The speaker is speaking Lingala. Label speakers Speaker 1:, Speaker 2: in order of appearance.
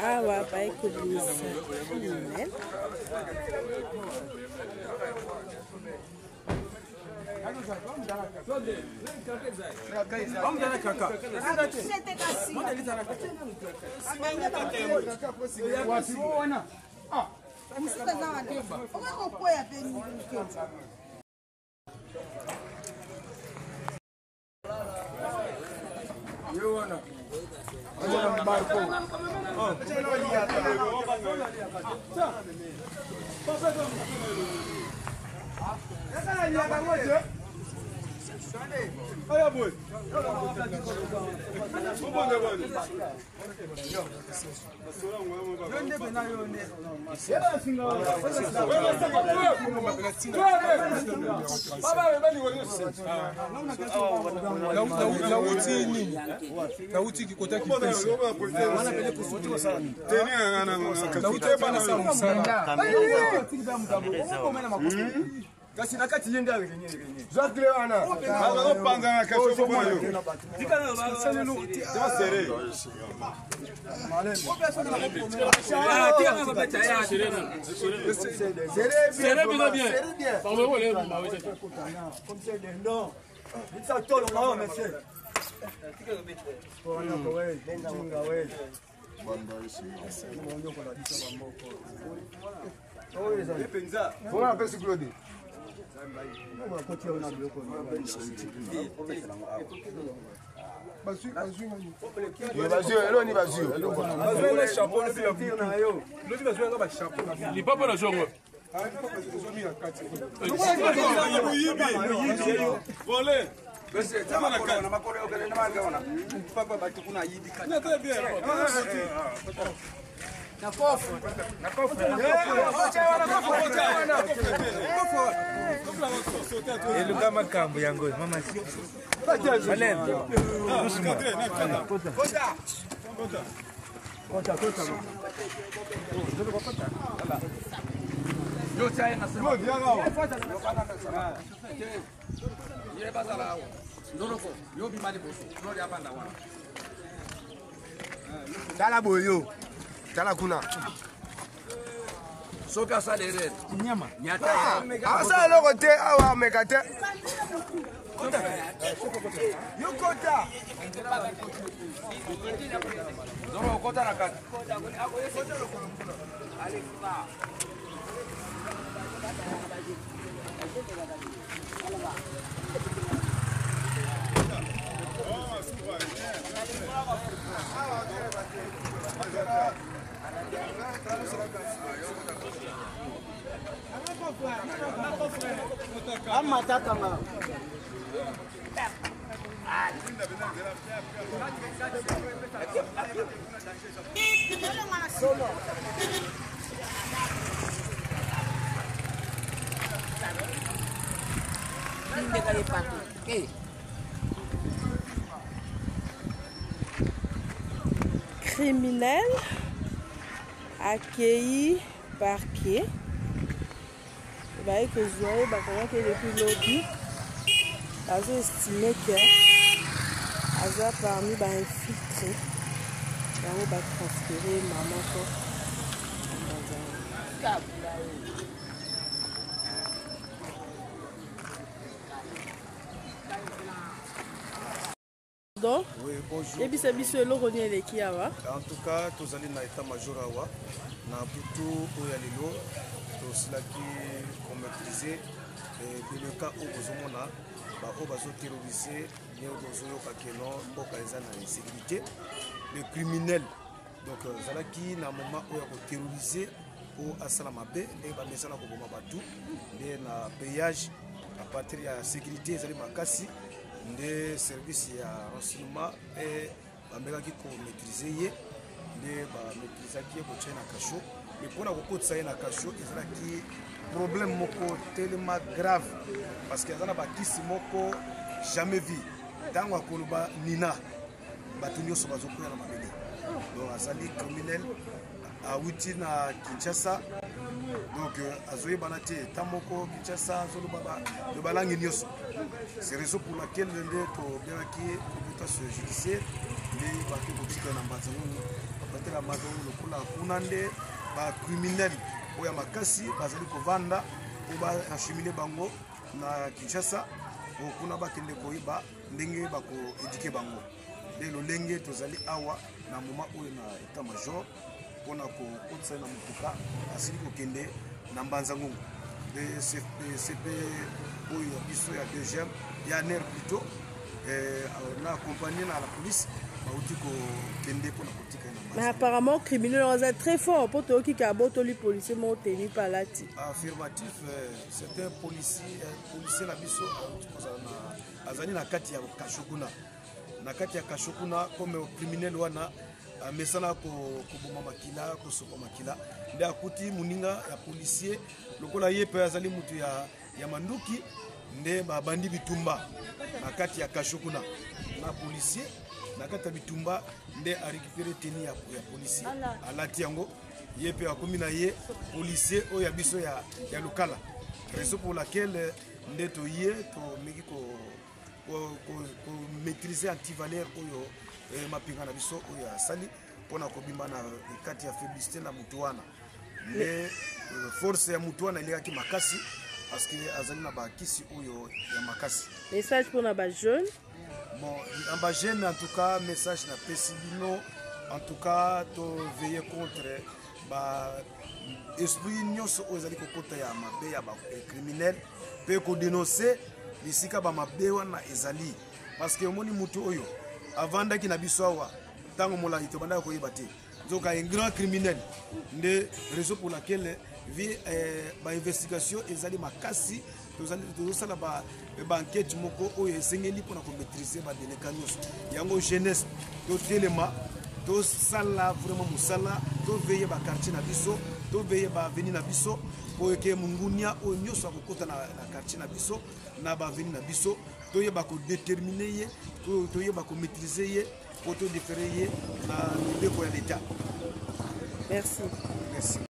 Speaker 1: Awa baye kobimisa criminel.
Speaker 2: Nauti nini? Nauti kikota kipesi. Nauti bana mosala.
Speaker 3: Kasi na kati ye nde arenye renye.
Speaker 4: Zwa clé wana.
Speaker 5: Bazopanza na kasho moko yo.
Speaker 3: Serré bien bien. Comme c'est des noms. Bisa tolo na monsieur. Kona kowe, tinga we.
Speaker 4: Bongo apesi Claude. Bazwi bazwi nani? Bazwi eloni bazwi.
Speaker 2: Lipapa na zongo.
Speaker 6: Eluka makambo yango mama Malem.
Speaker 4: Tala boyo. Tala kuna.
Speaker 7: Soki asala erreur
Speaker 6: Nyama.
Speaker 4: Asala eloko te awa ameka te. Yo kota.
Speaker 7: Zoro okota na kati.
Speaker 1: Criminel accueilli parquet baye kozwa ye bakangaki ye depuis lobi bazo estime ke aza parmi bainfiltre yango batransfere mama ko. Donc,
Speaker 8: Oui, bonjour.
Speaker 1: Yebisa biso eloko nini eleki awa.
Speaker 8: En tout cas, tozali na état major awa na butu oyo ya lelo tosilaki komaîtrise bileka oyo bozomona baoyo bazoterrorise ndenge bozoyoka keno mboka eza na insécurité, le criminel. Donc azalaki na moment oyo ya koterrorise mpo asala mabe ndenge bamesana koboma bato nde na payage à partir ya sécurité ezali makasi nde service ya renseignement mpe bamekaki komaîtrise ye nde bamaîtrisaki ye kotia ye na cachot. Mais mpona kokotisa ye na cachot ezalaki problème moko tellement grave parce que aza na bakisi moko jamais vu. Ntango akoloba nina, bato nyonso bazokwea na mabele. Donc azali criminel awuti na Kinshasa, donc azoyebana te ta moko Kinshasa azoloba balangi nyonso. C'est raison pour laquelle nde tobengaki ye compétence judiciaire. Nde bake kotika na Mbanza-Ngungu. Babatela Mbanza-Ngungu lokola kuna nde bacriminel oyo ya makasi bazali kovanda mpo baachemine bango na Kinshasa, po kuna bakende koyeba ndenge bakoedike bango. Nde lolenge tozali awa na moma oyo na état major mpona kokotisa ye na motuka, asili kokende na Mbanza-Ngungu. Nde CP oyo ya biso ya deuxième ya ner plutôt na accompagné na la police bauti kokende mpona kotika ye na
Speaker 1: Mais apparemment criminel aza très fort, mpo toyoki ka abotoli policier moko teni mpe alati.
Speaker 8: Affirmatif, c'est un policier, policier na biso auti kozala na azali na kati ya kasho kuna, na kati ya kasho kuna. Comme criminel wana amesana koboma makila, kosopa makila, nde akuti moninga ya policier lokola ye mpe azali mutu ya manduki, nde babandi bitumba na kati ya kasho kuna na policier. Na kati ya bitumba nde arécupéré tenue ya policier, alati yango, ye mpe akomi na ye policier oyo ya biso ya Lukala. Raison pour laquelle nde toye tomeki komaîtriser antivaleur oyo mapinga na biso oyo asali mpona kobima na kati ya faiblesse na motu wana. Nde force ya motu wana elekaki makasi parce que azali na bakisi oyo ya makasi.
Speaker 1: Message mpona bajeune?
Speaker 8: Bon, en bajeune, en tout cas message napesi bino, en tout cas toveille contre ba esprit nyonso oyo ezali kokota ya mabe ya bacriminel, mpe kodénonce bisika bamabe wana ezali, parce que omoni motu oyo avandaki na biso awa ntango molai, tobandaka koyeba te, nzoka un grand criminel. Nde raison pour laquelle vi bainvestigation ezali makasi, tozosala baenquête moko oyo esengeli mpona komaîtrise badélinquants nyonso. Yango jeunesse, totelema, tosala vraiment mosala, toveille baquartier na biso, toveille baavenue na biso, po eke mongunia oyo nyonso akokɔta na quartier na biso, na baavenue na biso, toyeba kodétermine ye, toyeba komaîtrise ye, po todéférer ye na mibeko ya l'État.
Speaker 1: Merci.
Speaker 8: Merci.